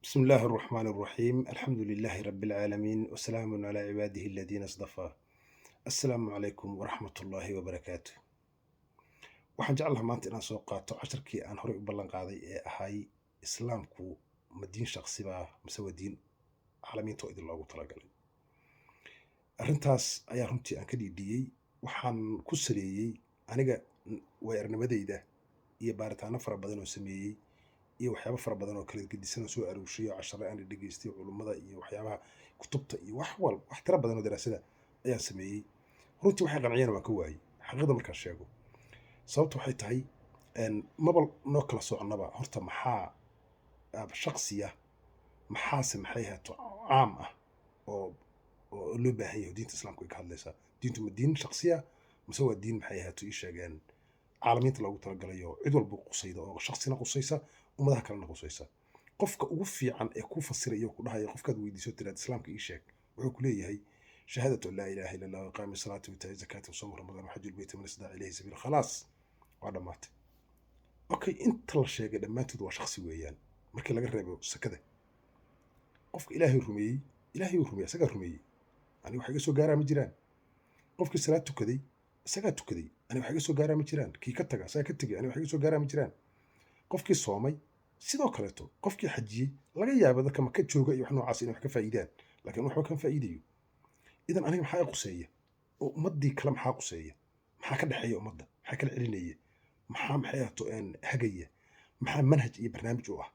بسم الله الرحمن الرحيم، الحمد لله رب العالمين، وسلام على عباده الذين اصطفى. السلام عليكم ورحمة الله وبركاته. Waxaan jeclaha maanta inaan soo qaato casharkii aan horey u ballan qaaday ee ahay: Islaamku ma diin shaksibaa mise waa diin caalamiinta oo idin loogu talagalay? Arrintaas ayaa runtii aan ka dhiidhiyey. Waxaan ku saleeyey aniga waay-arnimadeyda iyo baaritaano fara badan oo sameeyey iyo waxyaabo fara badan oo kala gedisan oo soo aruurshay oo cashare aan dhegeystay culummada iyo waxyaabaha kutubta iyo wax walba, wax tiro badan oo daraasada ayaan sameeyey. Runtii waxay qanciyeen waan ka waayey, xaqiiqda markaan sheego. Sababta waxay tahay, maba noo kala soconnaba horta maxaa shaksiya, maxaase maxay ahaato caam ah oo loo baahan yahay. Diinta Islaamku ay ka hadlaysaa, diintu ma diin shaksiya mise waa diin, maxay ahaato, ii sheegeen, caalamiinta loogu talagalayo, cid walba qusayda oo shaksina qusaysa, ummadaha kalena qusaysa? Qofka ugu fiican ee ku fasiraya, ku dhahaya, qofkaad weydiiso, tiraad "Islaamka ii sheeg," wuxuu ku leeyahay: شهادة أن لا إله إلا الله وإقام الصلاة وإيتاء الزكاة وصوم رمضان وحج البيت من استطاع إليه سبيلا. خلاص، waa dhammaatay. Okay, inta la sheegay dhammaantood waa shaksi weeyaan, markii laga reebo sakada. Qofka Ilaahay rumeeyey, Ilaahay uu rumeeyey, isagaa rumeeyey, aniga wax iga soo gaaraa ma jiraan. Qofkii salaad tukaday, isagaa tukaday, aniga wax iga soo gaaraa ma jiraan. Kii ka taga, isagaa ka tegay, aniga wax iga soo gaaraa ma jiraan. Qofkii soomay sidoo kaleeto. Qofkii xajiyey, laga yaabo dadka Maka jooga iyo wax noocaas inay wax ka faa'iidaan, laakiin waxba kama faa'iidayo. Idan aniga maxaa i quseeya oo ummaddii kale maxaa quseeya? Maxaa ka dhexeeya ummadda? Maxaa kala celinaya? Maxaa, maxay ahaato, hagaya? Maxaa manhaj iyo barnaamij u ah?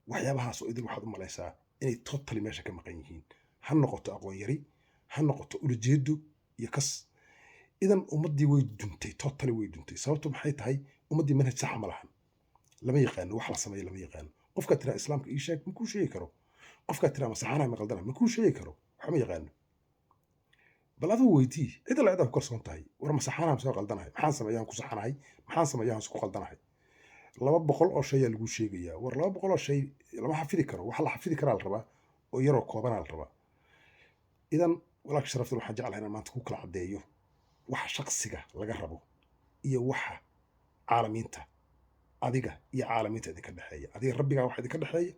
Waxyaabahaas oo idin waxaad u malaysaa inay totally meesha ka maqan yihiin, ha noqoto aqoon yari, ha noqoto ulajeedo iyo kas. Idan ummaddii way duntay, totally way duntay. Sababtu maxay tahay? Ummaddii manhaj saxa ma lahan, lama yaqaano wax la sameeyo, lama yaqaano. Qofkaad tiraa "Islaamka ii sheeg," ma kuu sheegi karo. Qofkaad tiraa "Ma saxanahay, ma qaldana?" ma kuu sheegi karo, waxma yaqaano. Bal adigu weydii cid alla cid aad ku kalsoon tahay: "War, ma saxanahay mise waa qaldanahay? Maxaan sameeyaan ku saxanahay? Maxaan sameeyaan ku qaldanahay?" 200 oo shay ayaa lagu sheegayaa. War, 200 oo shay lama xafidi karo. Wax la xafidi karaa la rabaa oo yaroo koobanaa la rabaa. Idan walaalka sharafta, waxaan jeclahay inaan maanta ku kala caddeeyo waxa shaksiga laga rabo iyo waxa caalamiinta, adiga iyo caalamiinta idinka dhexeeya, adiga rabbigaa waxa idinka dhexeeya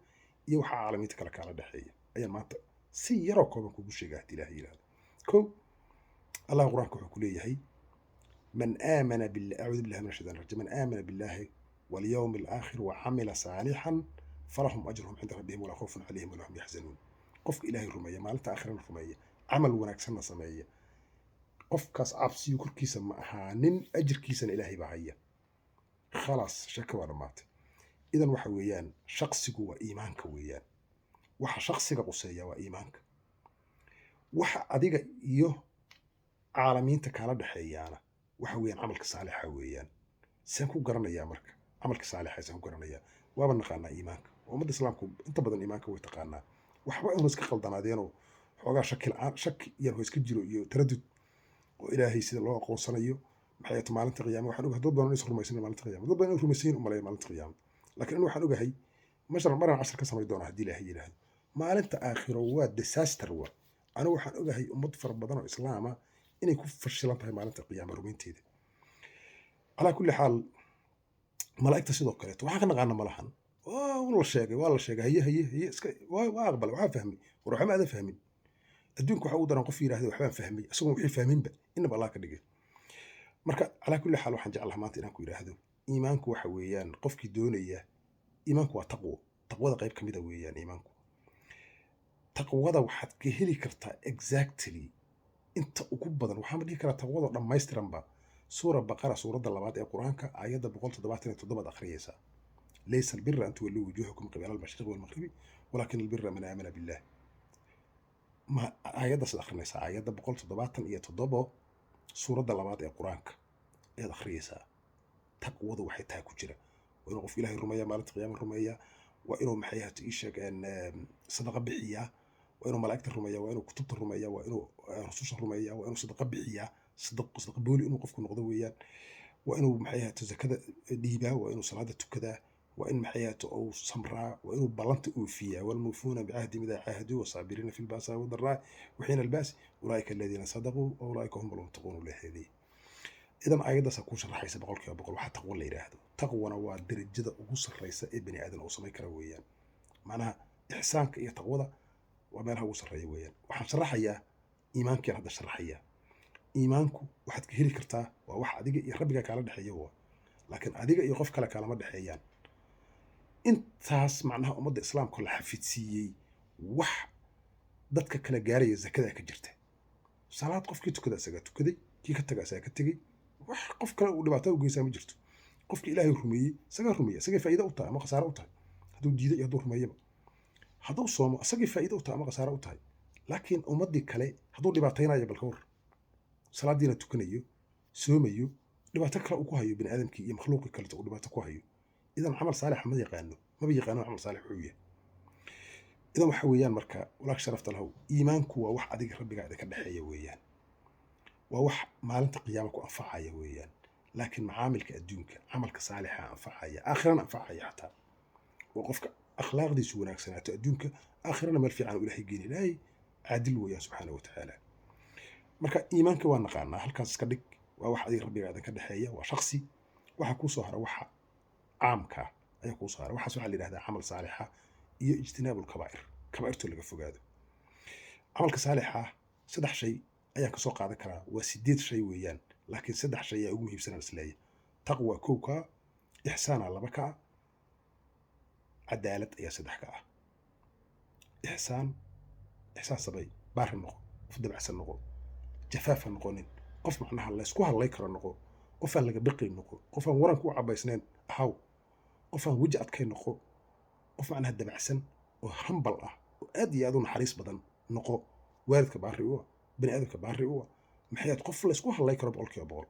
iyo waxa caalamiinta kale kaala dhexeeya, ayaan maanta si yaroo kooban kugu sheegaa, haddii Ilaahay yidhahdo. Kow, Allah Qur-aanka wuxuu ku leeyahay: من آمن بالله، أعوذ بالله من الشيطان الرجيم، من آمن بالله واليوم الآخر وعمل صالحا فلهم أجرهم عند ربهم ولا خوف عليهم ولا هم يحزنون. Qofka Ilaahay rumeeya, maalinta aakhirana rumeeya, camal wanaagsanna sameeya, qofkaas cabsiyu korkiisa ma ahaanin, ajirkiisana Ilaahay baa haya. Khalaas, shaka waa dhammaatay. Idan waxa weeyaan, shaqsigu waa iimaanka weeyaan. Waxa shaqsiga quseeya waa iimaanka. Waxa adiga iyo caalamiinta kaala dhexeeyaana waxa weeyaan camalka saalixa weeyaan. Saan ku garanayaa marka camalka saalixa? Saan ku garanayaa? Waaba naqaanaa iimaanka. Ummadda Islaamku inta badan iimaanka way taqaanaa. Waxba inu iska qaldanaadeenoo xoogaa shaki la'aan, shaki yar oo iska jiro iyo taradud oo Ilaahay sida loo aqoonsanayo, maxay ahayd, maalinta qiyaama. Waxaan ogahay dad badan inaysan rumaysanin maalinta qiyaama, dad badan inay rumaysan u maleeya maalinta qiyaama, laakiin anu waxaan ogahay mashalan maraan cashar ka samayn doona, haddii Ilaahay yidhaahdo. Maalinta aakhiro waa disaster. Wa anigu waxaan ogahay ummad fara badan oo Islaama inay ku fashilan tahay maalinta qiyaama rumaynteeda. Calaa kulli xaal, malaa'igta sidoo kaleeto waxaan ka naqaana ma lahan. Waa la sheegay, waa la sheegay, haye haye haye, iska waa aqbalay, waxaan fahmay. War, waxba ma aadan fahmin. Adduunka waxa ugu daran qof yidhahda "Waxbaan fahmay," isagoon wixii fahminba inaba Allah ka dhigay. Marka calaa kulli xaal, waxaan jeclaha maanta inaan ku yidhaahdo: iimaanku waxa weeyaan, qofkii doonaya, iimaanku waa taqwo. Taqwada qayb ka mida weeyaan iimaanku. Taqwada waxaad ka heli kartaa exactly inta ugu badan, waxaan dhihi karaa taqwada dhammaystiranba, Suura Baqara, suuradda labaad ee Qur-aanka, aayadda 177 akhriyaysaa: ليس البر أن تولوا وجوهكم قبل المشرق والمغرب ولكن البر من آمن بالله. Ma aayaddaas akhrinaysaa? Aayadda 177, suuradda labaad ee Qur-aanka ayaad akhriyaysaa. Taqwadu waxay tahay ku jira: waa inuu qofku Ilaahay rumeeya, maalinta qiyaama rumeeya, waa inuu, maxay ahaato, ii sheeg, sadaqa bixiyaa, waa inuu malaa'igta rumeeya, waa inuu kutubta rumeeya, waa inuu rususha rumeeya, waa inuu sadaqa bixiyaa, sadaqa booli inuu qofku noqdo weeyaan, waa inuu, maxay ahaato, zakada dhiibaa, waa inuu salaada tukadaa, waa in, maxay ahaato, uu samraa, waa inuu ballanta oofiyaa: والموفون بعهدهم إذا عاهدوا والصابرين في البأساء والضراء وحين البأس أولئك الذين صدقوا وأولئك هم المتقون. Leexeedii idan aayaddaasa kuu sharaxaysa 100% waxaa taqwo la yidhaahdo. Taqwana waa darajada ugu sarreysa ee bani aadan uu samayn kara weeyaan. Macnaha Ixsaanka iyo taqwada waa meelaha ugu sarreeya weeyaan. Waxaan sharaxayaa iimaankian hadda sharaxayaa. Iimaanku waxaad ka heli kartaa waa wax adiga iyo rabbiga kaala dhexeeya waa, laakiin adiga iyo qof kale kaalama dhexeeyaan. Intaas macnaha ummadda islaamka la xafidsiiyey wax dadka kala gaaraya zakadaa ka jirta. Salaad qofkii tukada isagaa tukaday, kii ka taga isagaa ka tegey, wax qof kale uu dhibaato u geysaa ma jirto. Qofkii Ilaahay rumeeyey isagaa rumeeyey, isagay faa'iido u tahay ama khasaare u tahay, hadduu diiday iyo hadduu rumeeyaba. Hadduu soomo isagay faa'iido u tahay ama khasaare u tahay. Laakiin ummaddii kale hadduu dhibaataynayo, balka war, salaaddiina tukanayo, soomayo, dhibaato kale uu ku hayo bini aadamkii iyo makhluuqii kaleto uu dhibaato ku hayo, idan camal saalix ma yaqaano, maba yaqaano camal saalix wuxuu yahay. Idan waxa weeyaan marka, walaak sharafta lahow, iimaanku waa wax adiga rabbigaa idinka dhexeeya weeyaan, waa wax maalinta qiyaama ku anfacaya weeyaan. Laakiin macaamilka adduunka camalka saalixa anfacaya, aakhirana anfacaya xataa, oo qofka akhlaaqdiisu wanaagsanaato adduunka, aakhirana meel fiican uu Ilaahay geeni. Ilaahay caadil weeyaan subxaana wa tacaala. Marka iimaanka waa naqaanaa, halkaas iska dhig, waa wax adiga rabbigaa idinka dhexeeya, waa shaksi. Waxa kuu soo hara waxa caamka ah ayaa kuu soo hara. Waxaas waxaa la yidhahdaa camal saalixa iyo ijtinaabu lkabaa'ir, kabaa'irtoo laga fogaado. Camalka saalixa saddex shay ayaan kasoo qaadan karaa, waa 8 shay weeyaan, laakiin saddex shay ayaa ugu muhiimsanaan isleeyahay. Taqwa kow ka ah, ixsaana laba ka ah, cadaalad ayaa saddex ka ah. Ixsaan, ixsaan samey, baari noqo, qof dabacsan noqo, jafaaf ha noqonin, qof macnaha laysku hadlay karo noqo, qof aan laga biqin noqo, qof aan waran ku cabaysnayn ahaw, qof aan weji adkay noqo, qof macnaha dabacsan oo hambal ah oo aad iyo aad u naxariis badan noqo, waalidka baari u ah, bani aadamka baari u ah, maxay aad qof laysku hadlay karo 100%,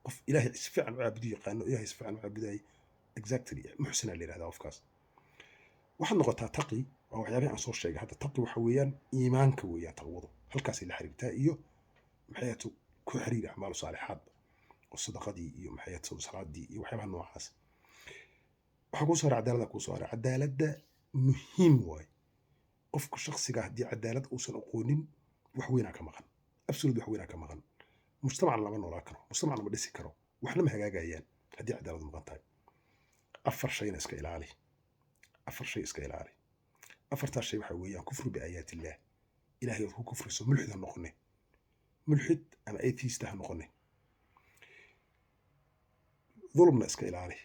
qof Ilaahay si fiican u caabudu yaqaano, Ilaahay si fiican u caabudayay, exactly muxsina la yidhahdaa qofkaas. Waxaad noqotaa taqi, waa waxyaabihii aan soo sheegay hadda. Taqi waxa weeyaan iimaanka weeyaan, taqwadu halkaasay la xiriirtaa iyo maxay aad ku xiriir acmaalu saalixaadba oo sadaqadii iyo maxay aad salaadii iyo waxyaabaha noocaas. Waxaa kuu soo haray cadaaladda, kuu soo haray cadaaladda muhiim waaye. Qofka shakhsiga haddii cadaalad uusan aqoonin, wax weynaa ka maqan, absolute wax weynaa ka maqan. Mujtamacna lama noolaan karo, mujtamacna ma dhisi karo, waxna ma hagaagayaan haddii cadaalad maqan tahay. Afar shayna iska ilaali, afar shay iska ilaali. Afartaas shay waxaa weeyaan kufru biaayaat illaah, Ilahay ood ku kufriso, mulxid ha noqone, mulxid ama atheist ha noqone. Dulumna iska ilaali.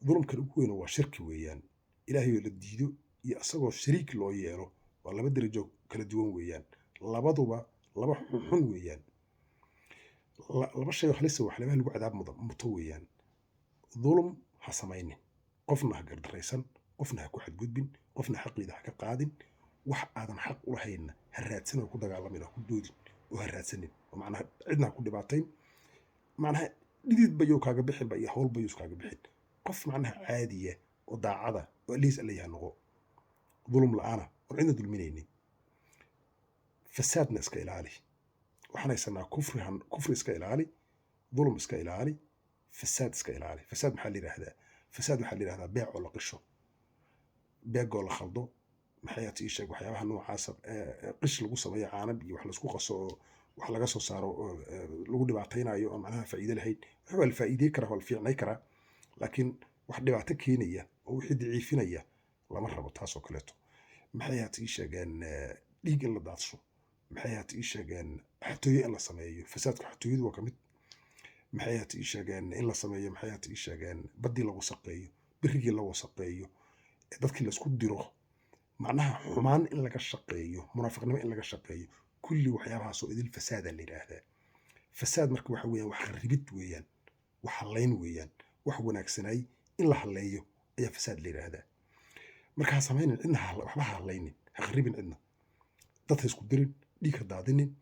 Dulumkan ugu weyna waa shirki weeyaan, Ilaahay oo la diido iyo isagoo shariik loo yeelo, waa laba darajo kala duwan weeyaan, labaduba laba xunxun weeyaan, laba shay oo halisa, waxyaabaha lagu cadaab muto weeyaan. Dulum ha samaynin, qofna ha gardaraysan, qofna ha ku xadgudbin, qofna xaqiida ha ka qaadin, wax aadan xaq u lahaynna ha raadsan oo ku dagaalamin, ha ku doodin oo ha raadsanin, oo macnaha cidna ha ku dhibaatayn, macnaha dhidid bayuu kaaga bixinba iyo hawl bayuu kaaga bixin. Qof macnaha caadiya oo daacada oo alihiis alla noqo, dulum la'aana oon cidna dulminaynin. Fasaadna iska ilaali. Waxaan haysanaa kufri, kufri iska ilaali, dulum iska ilaali, fasaad iska ilaali. Fasaad maxaa la yidhaahdaa? Fasaad waxaa la yidhahdaa beec oo la qisho, beegoo la khaldo, maxay aad ii sheeg, waxyaabaha noocaasa, qish lagu sameeyo, caanab iyo wax laisku qaso oo wax laga soo saaro oo lagu dhibaataynayo oo macnaha faa'iido lahayn. Wax waa la faa'iidey karaa, waa la fiicnay karaa, laakiin wax dhibaato keenaya oo wixii daciifinaya lama rabo. Taasoo kaleeto maxay aad ii sheegeen, dhiig in la daadsho, maxay aad ii sheegeen, xatooyo in la sameeyo, fasaadka xatooyadu waa kamid. Maxay aad ii sheegeen, in la sameeyo, maxay aad ii sheegeen, baddii la wasaqeeyo, birigii la wasaqeeyo, dadkii laisku diro, macnaha xumaan in laga shaqeeyo, munaafiqnimo in laga shaqeeyo, kulli waxyaabahaasoo idil fasaada la yidhaahdaa. Fasaad marka waxa weeyaan wax kharribid weeyaan, wax hallayn weeyaan, wax wanaagsanay in la halleeyo ayaa fasaad la yidhaahdaa. Marka ha samaynin cidna, waxba ha hallaynin, ha kharribin cidna, dad ha isku dirin, dhiig ha daadinin,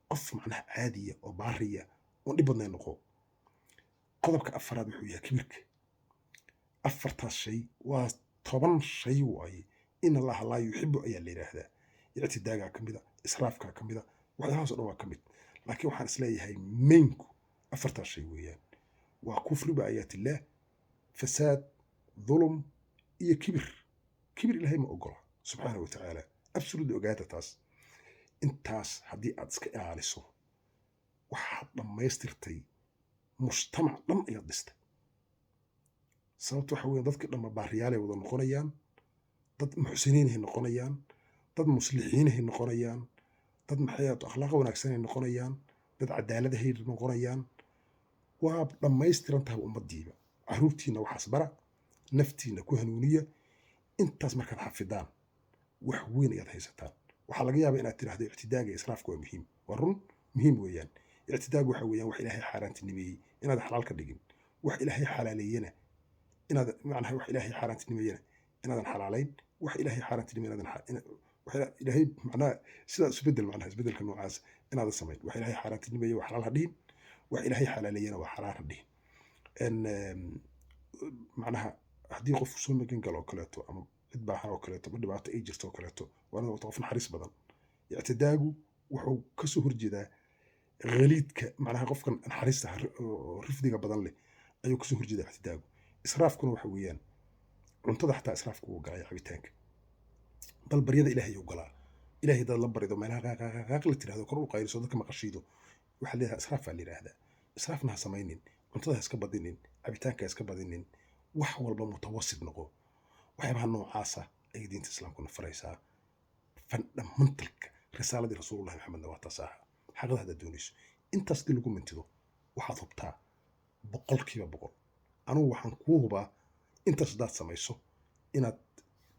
qof macnaha caadiya oo baariya oon dhib badnayn noqo. Qodobka afaraad wuxuu yahay kibirka. Afartaas shay waa 10 shay waaye. In Allaha laa yuxibu ayaa la yidhaahdaa. Ictidaagaa ka mida, israafkaa ka mida, waxyaabahaas oo dhan waa ka mid, laakiin waxaan isleeyahay mainku afartaas shay weeyaan: waa kufri biaayaatillaah, fasaad, dulum iyo kibir. Kibir Ilaahay ma ogola subxaana wa tacaala, absolute ogaada taas. Intaas haddii aad iska ilaaliso, waxaad dhammaystirtay mujtamac dhan ayaad dhistay. Sababta waxa weeye dadkii dhamma baariyaalay wada noqonayaan, dad muxsiniinay noqonayaan. Dad muslixiinahay noqonayaan, dad maxay akhlaaq wanaagsanay noqonayaan, dad cadaaladahay noqonayaan. Waa dhammaystiran tahay ummadiiba. Caruurtiina waxaas bara, naftiina ku hanuuniya. Intaas markaad xafidaan, wax weyn ayaad haysataan. Waxaa laga yaabaa inaad tidhaahdo ictidaaga iyo israafka waa muhiim. Waa run, muhiim weeyaan. Ictidaagu waxa weeyaan wax Ilaahay xaaraantinimeeyey inaad xalaal ka dhigin, wax Ilaahay xalaaleeyena inaad, macnaha, wax Ilaahay xaaraantinimeeyena inaadan xalaalayn, wax Ilaahay xaaraantinimeeyena inaadan wax Ilaahay, macnaha, sidaa isbedel, macnaha isbedelka noocaas inaadan samayn. Wax Ilaahay xaaraantinimeeye waa xalaal ha dhihin, wax Ilaahay xalaaleeyena waa xalaal ha dhihin. Macnaha, haddii qofku soo magan galo oo kaleeto, ama cid baahan oo kaleeto, ama dhibaato ay jirto oo kaleeto, waa inaad noqoto qof naxariis badan. Ictidaagu wuxuu kasoo horjeedaa khaliidka, macnaha qofkan naxariista oo rifdiga badan leh ayuu kasoo horjeedaa ictidaagu. Israafkuna waxa weeyaan cuntada xataa israafku wuu galaa, cabitaanka, bal baryada Ilaahay uu galaa. Ilaahay hadaad la barido, meelaha qaaqaaqaaq la tirahdo, kor u qayliso, dadka maqashiido, waxaa leedahay israaf baa la yidhaahdaa. Israafna ha samaynin, cuntada ha iska badinin, cabitaanka ha iska badinin, wax walba mutawasit noqo. Waxyaabaha noocaasa ayay diinta islaamkuna faraysaa. Fundamentalka risaaladii Rasuulullahi Maxamedna waa taas ahaa. Xaqada haddaad doonayso, intaas dii lagu mintido, waxaad hubtaa 100%, anugu waxaan kuu hubaa, intaas haddaad samayso inaad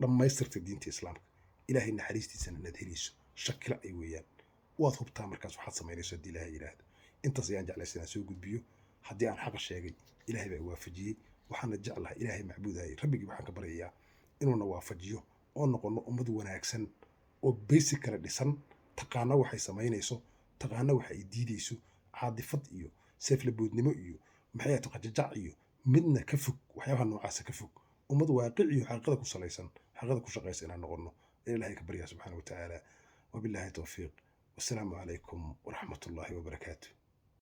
dhammaystirtay diinta islaamka, Ilaahay naxariistiisana inaad helayso shakila ay weeyaan. Waad hubtaa markaas waxaad samaynayso haddii Ilaahay yidhaahdo. Intaas ayaan jeclaysa inaan soo gudbiyo. Haddii aan xaqa sheegay, Ilaahay baa i waafajiyey. Waxaana jeclahay Ilaahay macbuudayay rabbigii waxaan ka baryayaa inuuna waafajiyo oo noqono ummad wanaagsan oo basic kala dhisan, taqaana waxay samaynayso, taqaana waxa ay diideyso, caadifad iyo seeflaboodnimo iyo maxay ahayd qajajac iyo midna ka fog, waxyaabaha noocaasa ka fog, ummad waaqici iyo xaqiiqada ku salaysan, xaqiiqada ku shaqaysa inaan noqono ee Ilaahay ka baryaa subxaana wa tacaala. Wabillahi towfiiq, wasalaamu calaykum waraxmatullaahi wabarakaatu.